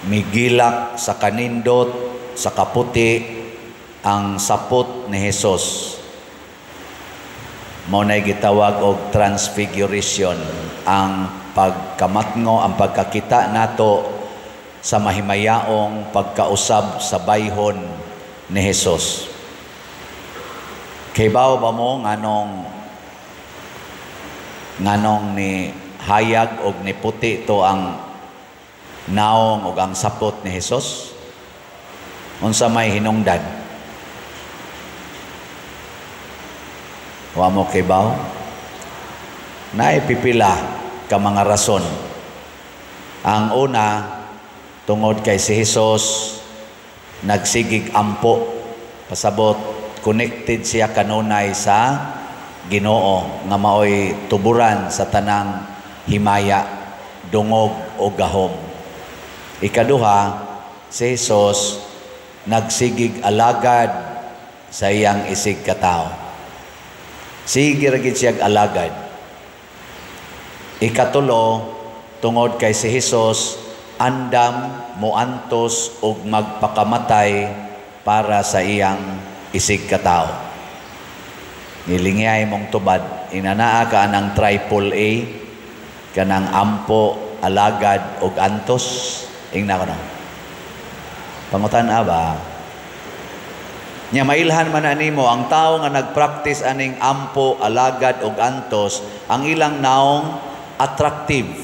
Migilak sa kanindot, sa kaputi ang sapot ni Hesus. Mao nay gitawag og transfiguration, ang pagkamatngo, ang pagkakita nato sa mahimayaong pagkausab sa bayhon ni Hesus. Kibaw ba mo nganong ni hayag og ni puti to ang naong og ang sapot ni Hesus? Unsa may hinungdan? Wa mo kibaw? Naay pipila ka mga rason. Ang una, tungod kay si Hesus nagsigig ampo, pasabot connected siya kanunay sa Ginoo nga maoy tuburan sa tanang himaya, dungog o gahom. Ikaduha, si Hesus nagsigig alagad sa iyang isig katao. Sige ra gid siyag alagad. Ikatulo, tungod kay si Hesus andam moantos og magpakamatay para sa iyang isig katao. Nilingiyay mong tubad, inanaa ka anang triple A, kanang ampo, alagad og antos. Ingna ko na. Pangutan-a ba? Nya mailhan man na nimo ang tawo nga nagpractice aning ampo, alagad og antos, ang ilang naong attractive.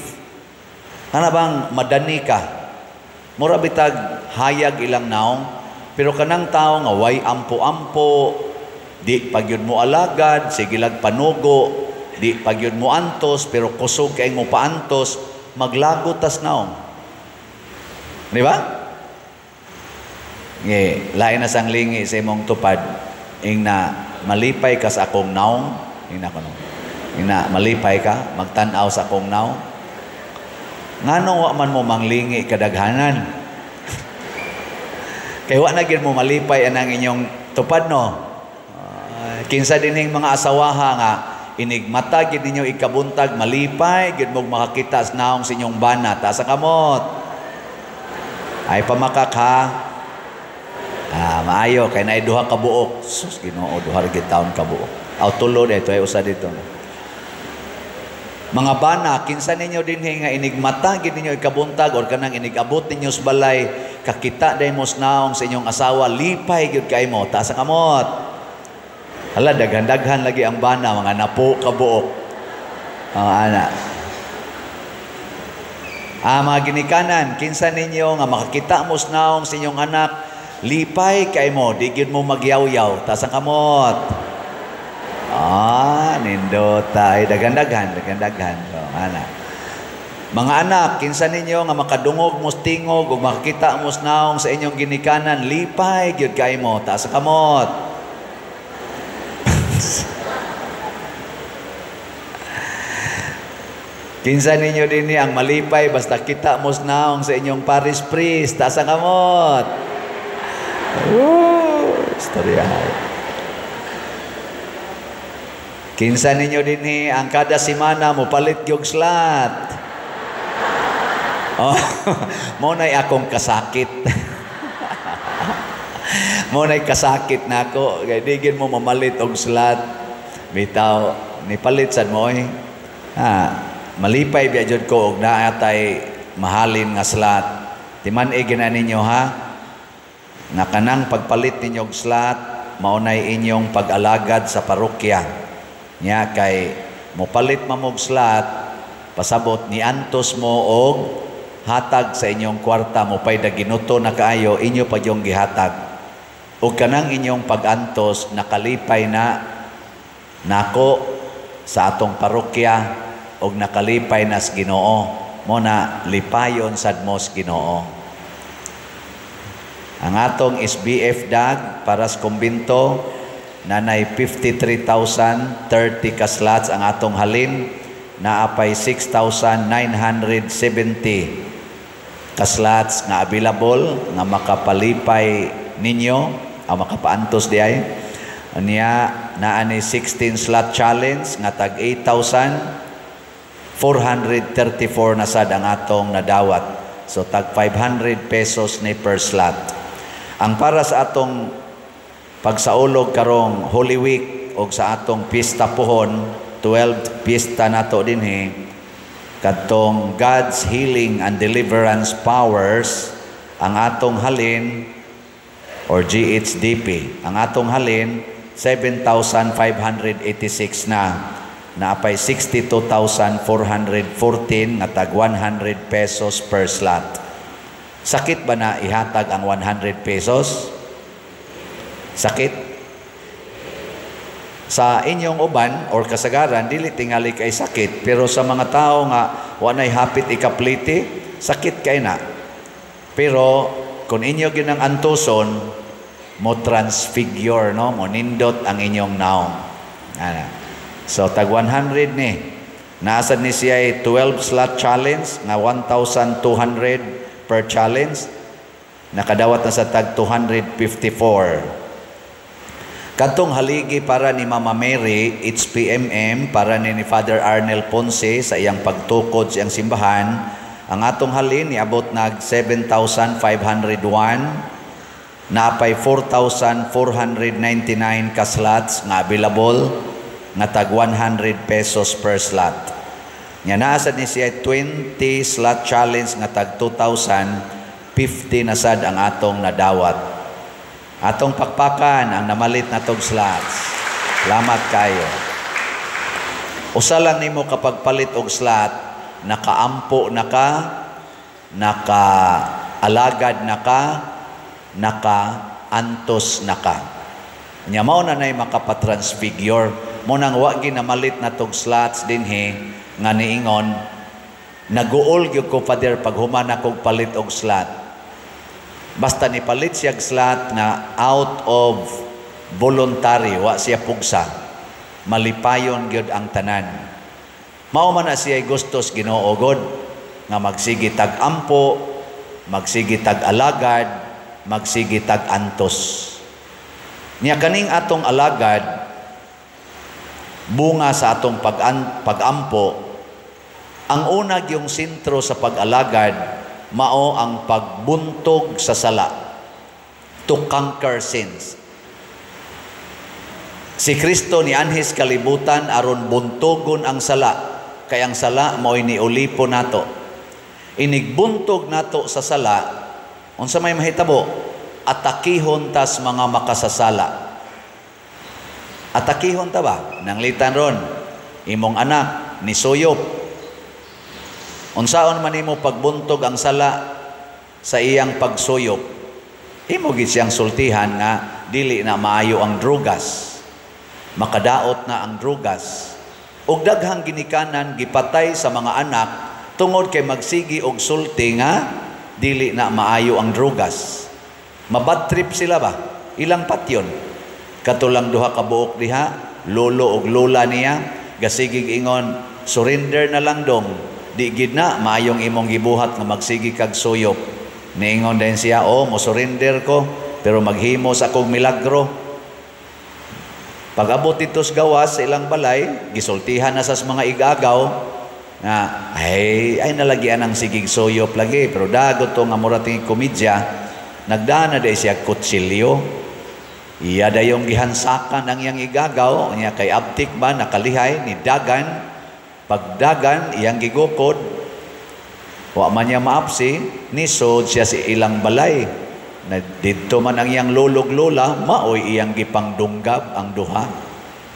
Kana bang madani ka? Mura bitag hayag ilang naong, pero kanang tawo nga way ampo-ampo, di pagyud mo alagad, sige lag panugo, di pagyud mo antos, pero kusog kay mo paantos, maglagot tas naong. Di ba? Nge, lain na sang lingi sa imong tupad, ing na malipay ka sa akong naong, ing na kuno. Ing na malipay ka, magtan-aw sa akong naong. Nganong wa man mo manglingi kadaghanan? Kay wa na gyud mo malipay anang inyong tupad, no? Kinsa dinhing mga asawaha nga inigmata gyud ninyo ikabuntag, malipay gyud mo makakita sa naong sa inyong bana, taas ang kamot. Ay pamakak ha. Ah, maayo kay naay duha ka buok. Sus, Ginoo, duha ra gyud taon ka buok. Aw tulo dito ay usa dito. Mga bana, kinsa ninyo dinhi nga inigmata gid ninyo ikabuntag or kanang inigabot ninyo sa balay, kakita day mo sa naong sa inyong asawa, lipay gyud kay mo, taas ang kamot. Hala, daghan-daghan lagi ang bana, mga napo ka buok. Oh, ana. Ah, mga ginikanan, kinsa ninyo nga makakita mo sa naong sa inyong anak, lipay kay mo, di gyud mo magyaw-yaw, taas ang kamot. Ah, nindota. Ay, daghan-daghan, daghan-daghan. So, ana. Mga anak, kinsa ninyo nga makadungog mo tingog ug makakita mo sa naong sa inyong ginikanan, lipay gyud kay mo, taas ang kamot. Kinsa ninyo dinhi ang malipay basta kita mo sa naong sa inyong parish priest, taas ang kamot. Woo, istorya. Kinsa ninyo dinhi ang kada semana mopalit gyud slot. Oh, mo nay akong kasakit. Mo nay kasakit nako kay di gyud mo mamalit og slot. Bitaw nipalit sad mo oy. Ha, malipay biya jud ko og naa tay mahalin nga slot. Timan-i gina ninyo ha. Nga kanang pagpalit ninyo og slot mao nay inyong pag-alagad sa parokya. Nya kay mopalit mamog slot, pasabot ni antos mo og hatag sa inyong kwarta, mo pay ginuto na kaayo inyo pa yung gihatag. Og kanang inyong pag-antos nakalipay na nako sa atong parokya og nakalipay na sa Ginoo. Mo na lipayon sad mo sa Ginoo. Ang atong SBF dag para sa kumbinto nanay 53,030 ka slots ang atong halin, naapay 6,970 ka slots nga available nga makapalipay ninyo o makapaantos di ay. Unya naa ni 16 slot challenge nga tag 8,434 na sad ang atong nadawat. So tag 500 pesos ni per slot. Ang para sa atong pagsaulog karong Holy Week og sa atong pista pohon, 12 pista nato dinhi, kadtong God's healing and deliverance powers, ang atong halin or GHDP, ang atong halin 7,586 na, naapay 62,414 nga tag 100 pesos per slot. Sakit ba na ihatag ang 100 pesos? Sakit? Sa inyong uban or kasagaran, dili tingali kay sakit, pero sa mga tao nga wanay hapit ikapliti, sakit kay na. Pero kung inyo ginang antuson, mo transfigure, no, mo nindot ang inyong naong. Ana. So tag 100 ni. Naasad ni siya 12 slot challenge nga 1,200 per challenge. Nakadawat na sa tag 254. Kadtong haligi para ni Mama Mary, HPMM, para ni Father Arnel Ponce sa iyang pagtukod sa iyang simbahan, ang atong halin niabot nag 7,501, naapay 4,499 ka slots nga available nga tag 100 pesos per slot. Nya naa sad ni siya 20 slot challenge nga tag 2,050 na sad ang atong nadawat. Atong pakpakan ang namalit na tog slots. Salamat kayo. Usa lang nimo kapag palit og slot, nakaampo na ka, nakaalagad na ka, nakaantos na ka. Nya mao na nay makapatransfigure. Mo nang wa ginamalit na tog slots dinhi nga niingon, "Naguol gyud ko, Father, pag human akog palit og slot." Basta ni palit siya slot nga out of voluntary, wa siya pugsa, malipayon gyud ang tanan. Mao man na siya gustos Ginoo god nga magsige tag ampo, magsige tag alagad, magsige tag antos. Nya kaning atong alagad, bunga sa atong pag-ampo, ang una yung sentro sa pag-alagad mao ang pagbuntog sa sala, to conquer sins. Si Kristo nianhis kalibutan aron buntogon ang sala, kay ang sala mao'y niulipo nato. Inigbuntog nato sa sala, unsa may mahitabo? Atakihon tas mga makasasala. Atakihon ta ba? Nanglitan ron, imong anak ni suyop. Unsaon man nimo pagbuntog ang sala sa iyang pagsuyop? Imo gid siyang sultihan nga dili na maayo ang drugas. Makadaot na ang drugas. Og daghang ginikanan gipatay sa mga anak tungod kay magsigi og sulti nga dili na maayo ang drugas. Mabad trip sila ba? Ilang patyon. Katulang duha ka buok diha, lolo og lola niya, gasigig ingon, "Surrender na lang dong. Di gid na maayong imong gibuhat nga magsigi kag suyop." Niingon din siya, "Oh, mo surrender ko, pero maghimo sa akong milagro." Pag-abot dito sa gawas sa ilang balay, gisultihan na sa mga igagaw nga ay nalagian ang sigig suyop lagi, pero dagot to nga mura tingi komedya, nagdana day siya kutsilyo. Iya dayong gihansakan ang iyang igagaw, niya kay abtik ba nakalihay ni dagan. Pagdagan, iyang gigukod, wa man niya maapsi, nisod siya si ilang balay. Na didto man ang iyang lolog lola, maoy iyang gipangdunggab ang duha.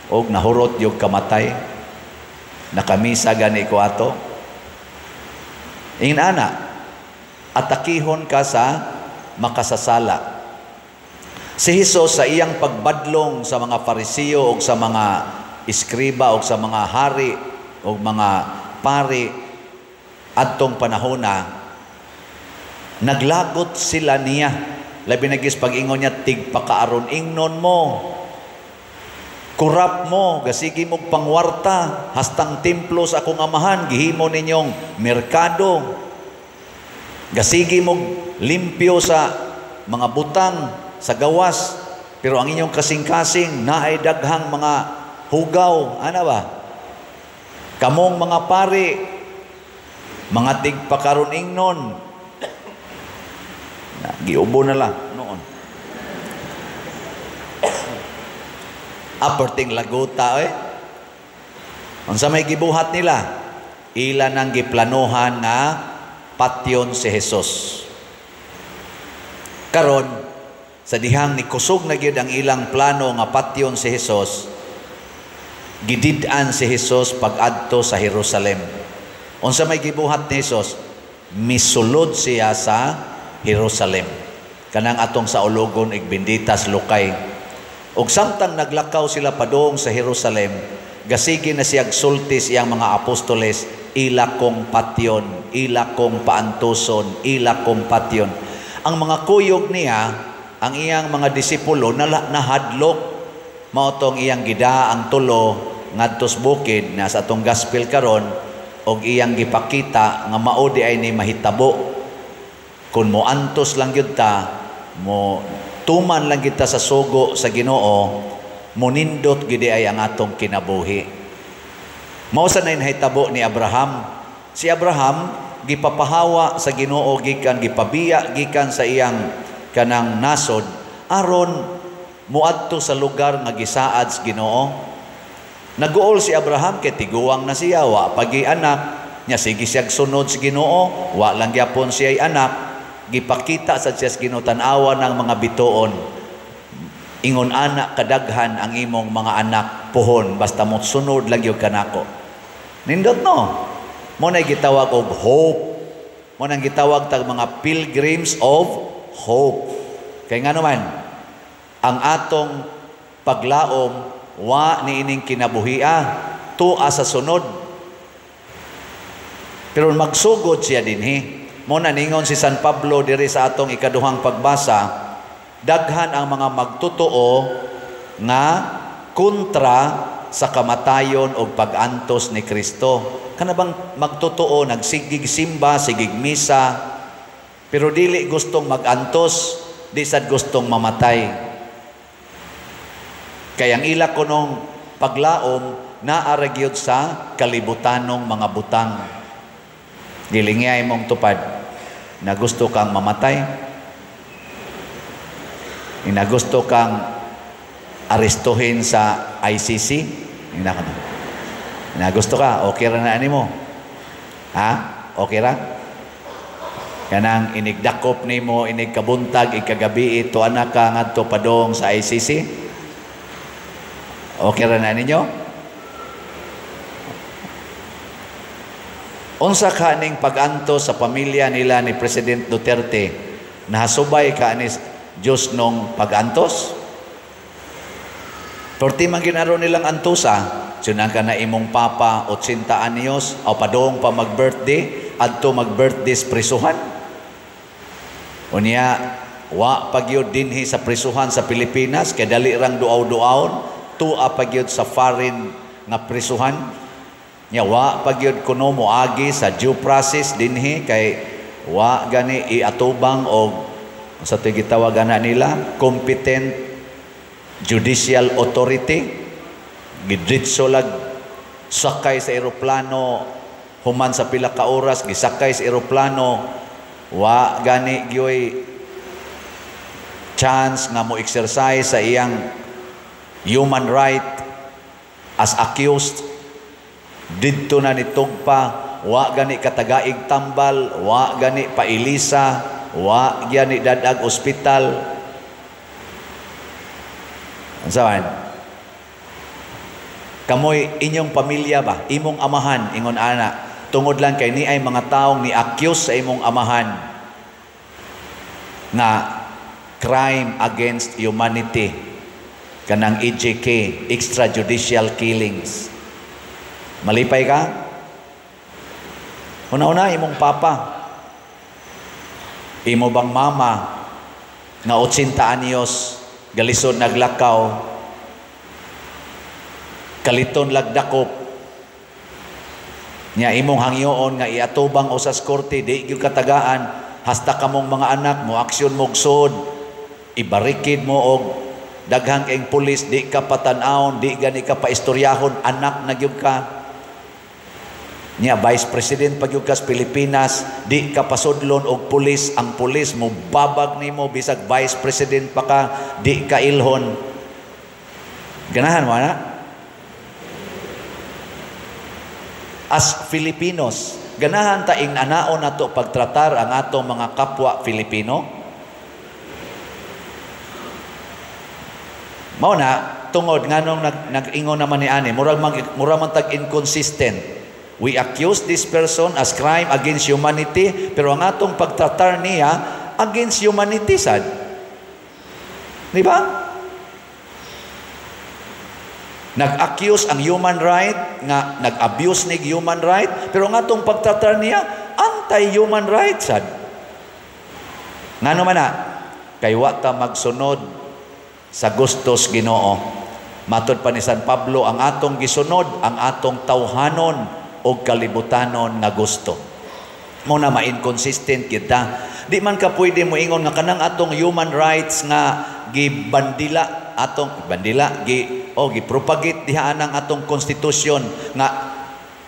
Og nahurot yung kamatay. Nakamisa gani ko ato. Inana, atakihon ka sa makasasala. Si Hesus sa iyang pagbadlong sa mga Farisiyo o sa mga eskriba o sa mga hari o mga pari adtong panahona, naglagot sila niya. Labi na gis pag-ingon niya, "Tigpakaaron ingnon mo, kurap mo, gasigi mo pangwarta, hastang templo sa akong amahan, gihimo ninyong merkado, gasigi mo limpyo sa mga butang, sa gawas, pero ang inyong kasing-kasing, naay daghang mga hugaw." Ana ba? "Kamong mga pari, mga tigpakaron ingnon." Giubo na lang noon. Aperting laguta eh. Unsa may gibuhat nila? Ila nang giplanuhan nga patyon si Jesus. Karon sa dihang ni kusog na gyud ang ilang plano nga patyon si Jesus, gidid-an si Jesus pag-adto sa Jerusalem. Unsa may gibuhat ni Jesus? Misulod siya sa Jerusalem. Kanang atong sa ulogon igbinditas lukay. Og samtang naglakaw sila padung sa Jerusalem, gasige na siyag sulti siyang mga apostoles, ila kong patyon, ila kong paantuson, ila kong patyon. Ang mga kuyog niya, ang iyang mga disipulo nahadlok. Mao tong iyang gida ang tulo ngadtos bukid na sa atong gospel karon, og iyang gipakita nga mao di ay ni mahitabo. Kun moantos lang gyud ta, mo tuman lang kita sa sugo sa Ginoo, monindot gyud ay ang atong kinabuhi. Mao sa nahitabo ni Abraham. Si Abraham gipapahawa sa Ginoo gikan, gipabiya gikan sa iyang kanang nasod aron moadto sa lugar nga gisaad sa Ginoo. Naguol si Abraham kay tiguang na siya, wa pagi anak nya, sige siyag sunod sa Ginoo, wa lang gyapon siya'y anak. Gipakita sa siya sa Ginoo, tan-awa ng mga bituon, ingon anak kadaghan ang imong mga anak puhon, basta mo sunod lang gyud kanako. Nindot no? Mo na gitawag og hope. Mo nang gitawag tag mga pilgrims of hope. Kay ngano man ang atong paglaom wa niining kinabuhia, tua sa sunod. Pero magsugod siya dinhi. Mo na ningon si San Pablo diri sa atong ikaduhang pagbasa, daghan ang mga magtotoo nga kontra sa kamatayon o pag-antos ni Kristo. Kana bang magtotoo, nagsigig simba, sigig misa, pero dili gustong mag-antos, di sad gustong mamatay. Kaya ang ila kunong paglaom naa ra gyud sa kalibutanong mga butang. Gilingay mong tupad na gusto kang mamatay, na gusto kang arestuhin sa ICC, na gusto ka, okay ra na animo? Ha? Okay ra? Kanang inigdakop nimo, inigkabuntag, ikagabi, ito anak ka ngadto padong sa ICC? Okay ra na ninyo? Unsa ka ning pag-antos sa pamilya nila ni President Duterte? Nahasubay ka ni Diyos nung pag-antos? Perti man ginaro nilang antosa, sunan ka na imong papa 80 anyos o padong pa mag-birthday, adto mag-birthday sa prisuhan. Unya, wa pagyud dinhi sa prisuhan sa Pilipinas, kay dali rang duaw-duawon, tua pagyud sa foreign nga prisuhan. Nya wa pagyud kuno moagi sa due process dinhi kay wa gani iatubang og sa gitawag ana nila competent judicial authority. Gidritso lag sakay sa eroplano human sa pila ka oras gisakay sa eroplano, wa gani gyoy chance nga mo exercise sa iyang human right as accused. Didto na ni tugpa, wa gani katagaig tambal, wa gani pailisa, wa gani dadag ospital. Unsa man? Kamoy inyong pamilya ba, imong amahan ingon ana, tungod lang kay ni ay mga taong ni accuse sa imong amahan nga crime against humanity, kanang EJK, extrajudicial killings. Malipay ka? Una-una, imong papa, imo bang mama nga 80 anyos galisod naglakaw, kaliton lagdakop nya imong hangyoon nga iatubang usas korte, di gyud katagaan, hasta kamong mga anak mo aksyon mo sud, ibarikid mo og daghang kayong pulis, di ka patan-awon, di gani ka paistoryahon, anak na gyud ka. Nya Vice President pag kas Pilipinas, di ka pasudlon og pulis, ang pulis mo babag nimo bisag Vice President pa ka, di ka ilhon. Ganahan mo na? As Filipinos, ganahan ta ing anaon nato pagtratar ang atong mga kapwa Filipino? Mao na tungod nganong nag-ingon naman ni ani, murag man tag inconsistent. We accuse this person as crime against humanity, pero ang atong pagtratar niya against humanity sad. Di ba? Nag-accuse ang human right, nga nag-abuse nig human right, pero ang atong pagtratar niya anti-human right sad. Ngano man na? Kay wa ta magsunod sa gustos Ginoo. Matod pa ni San Pablo, ang atong gisunod, ang atong tawhanon o kalibutanon nga gusto. Mo na ma-inconsistent kita. Di man ka pwede mo ingon nga kanang atong human rights nga gibandila, atong bandila gi o gipropagate diha anang atong konstitusyon nga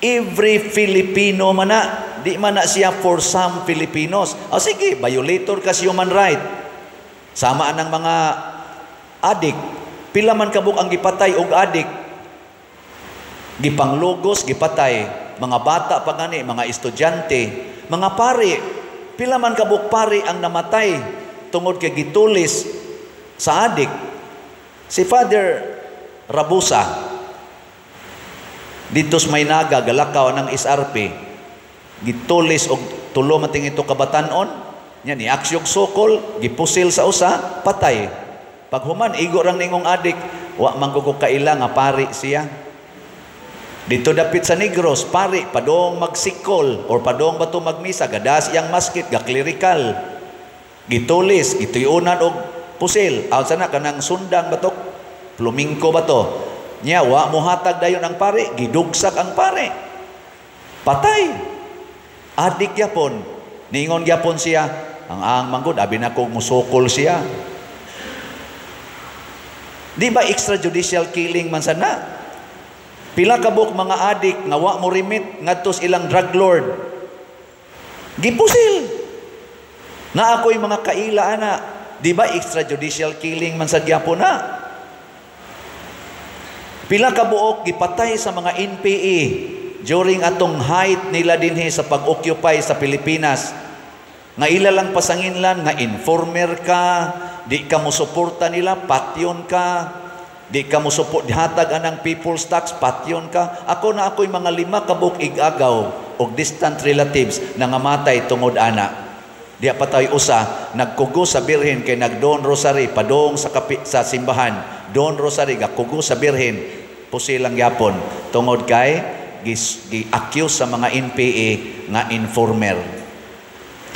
every Filipino man na, di man na siya for some Filipinos. O sige, violator ka sa human right. Sama anang mga adik. Pila man kabuk ang gipatay og adik. Gipanglugos, gipatay. Mga bata pa gani, mga estudyante, mga pari. Pila man kabuk pari ang namatay tungod kay gitulis sa adik. Si Father Rabusa dito sa Maynaga, galakaw ng SRP, gitulis og tulo mating ito kabatanon, nya ni aksyog sokol, gipusil sa usa, patay. Paghuman, igo rang ningong adik, wa man ko kaila nga pari siya. Dito dapit sa Negros, pari, padong magsikol or padong bato magmisa, gadas iyang maskit, gaklerikal. Gitulis, gituyunan og pusil. Aw sana kanang sundang batok, plumingko bato. Nya wa mohatag dayon ang pari, gidugsak ang pari. Patay. Adik gyapon. Ningon gyapon siya, ang manggod abi na kog musukol siya. Di ba extrajudicial killing man sana? Pila kabuk mga adik nga wa mo remit ngadto sa ilang drug lord. Gipusil. Na ako'y mga kaila ana. Di ba extrajudicial killing man sad gyapon na? Pila kabuok gipatay sa mga NPA during atong height nila dinhi sa pag-occupy sa Pilipinas. Nga ila lang pasanginlan nga informer ka, di ka mo suporta nila, patyon ka. Di ka mo support, hatag anang people's tax, patyon ka. Ako na ako'y mga 5 kabuk igagaw og distant relatives nangamatay tungod ana. Diya pa tayo usa, nagkugo sa birhen kay nagdon rosary, padong sa, sa simbahan. Don rosary, gakugo sa birhen, pusilang yapon. Tungod kay, gi-accuse sa mga NPA nga informer.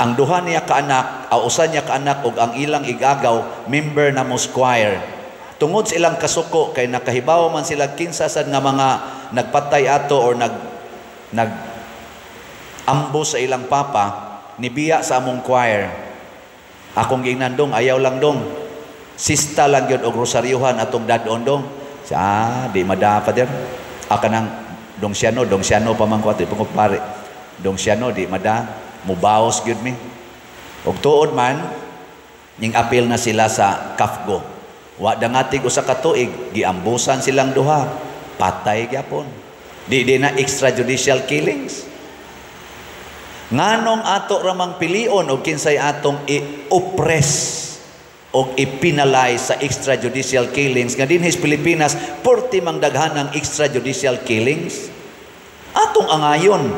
Ang duha niya kaanak, o usa niya kaanak og ang ilang igagaw, member na mo choir. Tungod sa ilang kasuko kay nakahibaw man sila kinsa sad nga mga nagpatay ato or nag nag ambo sa ilang papa, nibiya sa among choir. Akong giingnan, dong, ayaw lang dong. Sista lang gyud og rosaryuhan atong dad-on dong. Sa di mada father. Kanang dong siyano pa man ko ato ipang pare. Dong siyano di mada mubaos gyud mi. Og tuod man ning apil na sila sa CAFGO. Wa dangatig usa ka tuig, giambusan silang duha, patay gyapon. Di di na extrajudicial killings. Nganong ato ramang pilion og kinsay atong i-oppress og i-penalize sa extrajudicial killings nga dinhi sa Pilipinas porti mang daghan ang extrajudicial killings? Atong angayon.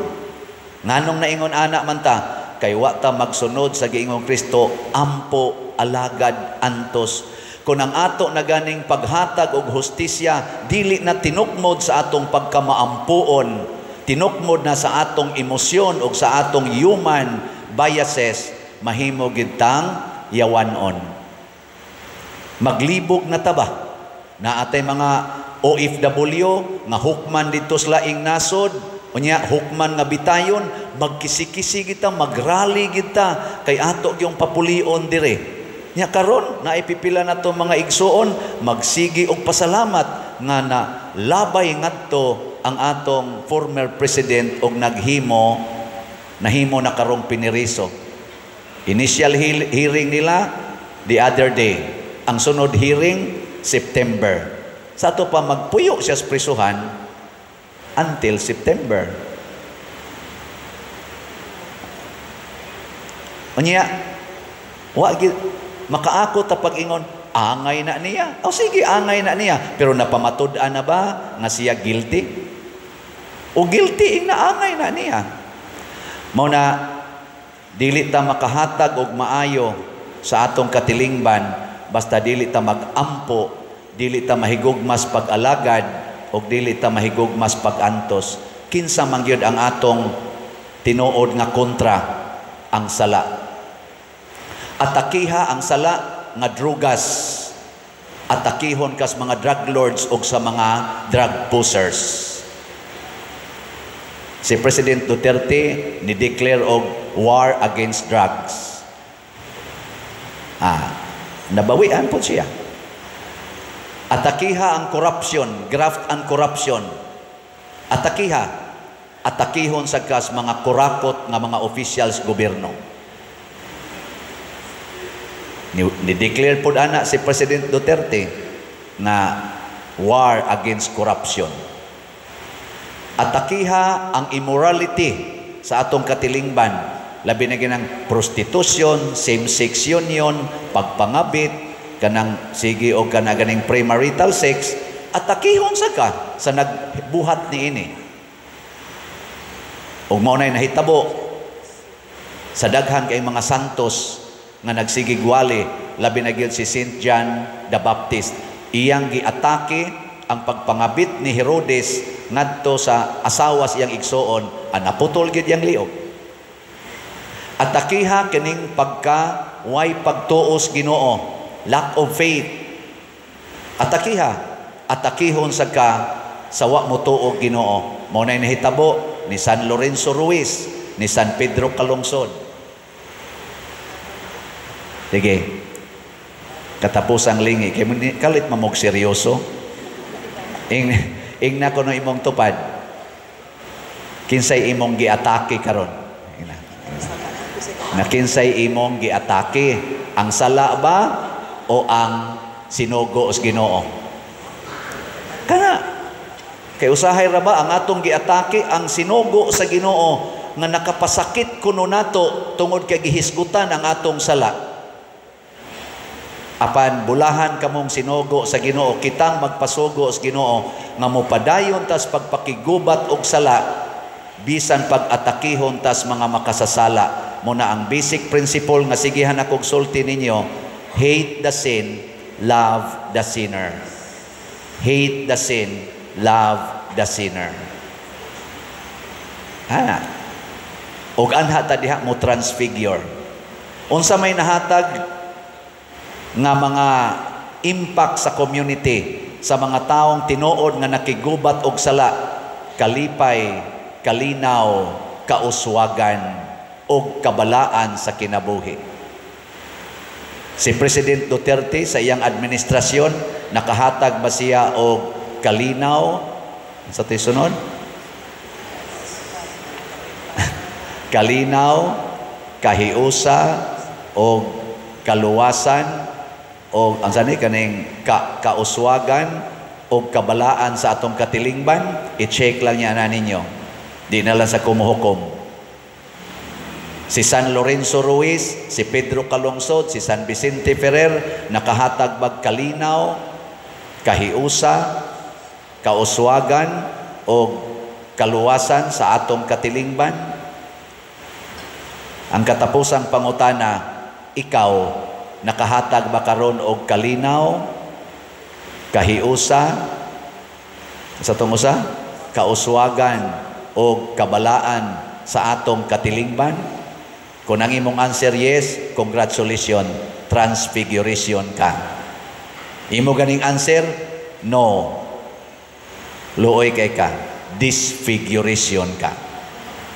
Nganong naingon ana man ta kay wa ta magsunod sa giingong Kristo, ampo, alagad, antos. Kung ang ato na ganing paghatag og hustisya dili na tinukmod sa atong pagkamaampuon, tinukmod na sa atong emosyon og sa atong human biases, mahimo gid tang yawanon. Maglibog na ta ba? Naatay mga OFW nga hukman dito sa laing nasod, unya hukman nga bitayon, magkisi-kisi kita, magrally kita kay ato gyung papulion dire. Nya karon naipipila na to mga igsuon, magsigi og pasalamat nga na labay ngadto ang atong former president og naghimo, nahimo na karong piniriso. Initial hearing nila the other day. Ang sunod hearing, September. Sa ato pa magpuyo siya sa prisuhan until September. Unya, wa makaako ta pag-ingon, angay na niya. O sige, angay na niya. Pero napamatud-an na ba nga siya guilty? O guilty ing naangay na niya. Mao na dili ta makahatag og maayo sa atong katilingban basta dili ta mag-ampo, dili ta mahigugmas pag-alagad, og dili ta mahigugmas pag-antos. Kinsa man gyud ang atong tinuod nga kontra? Ang sala. Atakiha ang sala nga drugas. Atakihon kas mga drug lords og sa mga drug pushers. Si President Duterte ni-declare og war against drugs. Nabawian po siya. Atakiha ang corruption, graft and corruption. Atakiha, atakihon sa kas mga kurakot nga mga officials gobyerno. Ni-declare po ana si President Duterte na war against corruption. Atakiha ang immorality sa atong katilingban, labi na ginang prostitution, same-sex union, pagpangabit, kanang sige o kana ganing premarital sex, atakihon sa ka sa nagbuhat niini. Ug mao nay nahitabo sa daghan kay mga santos nga nagsigigwali, labi na gyud si Saint John the Baptist. Iyang giatake ang pagpangabit ni Herodes ngadto sa asawa siyang igsoon, ang naputol gyud iyang liog. Atakiha kining pagka way pagtuos Ginoo, lack of faith. Atakiha, atakihon sa ka sa wa mo tuo Ginoo. Mao nay nahitabo ni San Lorenzo Ruiz, ni San Pedro Calungsod. Sige. Katapusang lingi kay kalit mamog seryoso. Ing na kuno imong tupad. Kinsay imong giatake karon? Na kinsay imong giatake, ang sala ba o ang sinugo sa Ginoo? Kana kay usahay ra ba ang atong giatake ang sinugo sa Ginoo nga nakapasakit kuno nato tungod kay gihisgutan ang atong sala. Apan bulahan kamong sinugo sa Ginoo, kitang magpasugo sa Ginoo nga mopadayon tas pagpakigubat og sala bisan pag-atakihon tas mga makasasala. Muna ang basic principle nga sigihan akong sulti ninyo, hate the sin, love the sinner. Hate the sin, love the sinner. Ha? Og anha ta diha mo transfigure. Unsa may nahatag nga mga impact sa community sa mga taong tinuod nga nakigubat og sala? Kalipay, kalinaw, kauswagan og kabalaan sa kinabuhi. Si President Duterte sa iyang administrasyon, nakahatag ba siya og kalinaw sa tisunod? Kalinaw, kahiusa og kaluwasan o ang sani kaning kauswagan o kabalaan sa atong katilingban. I-check lang niya na ninyo. Di na lang sa kumuhukom. Si San Lorenzo Ruiz, si Pedro Calungsod, si San Vicente Ferrer, nakahatag bag kalinaw, kahiusa, kauswagan o kaluwasan sa atong katilingban? Ang katapusang pangutana, ikaw, nakahatag ba karon og kalinaw, kahiusa, sa atong usa, kauswagan o kabalaan sa atong katilingban? Kung ang imong answer yes, congratulations, transfiguration ka. Imo ganing answer no, luoy kay ka, disfiguration ka.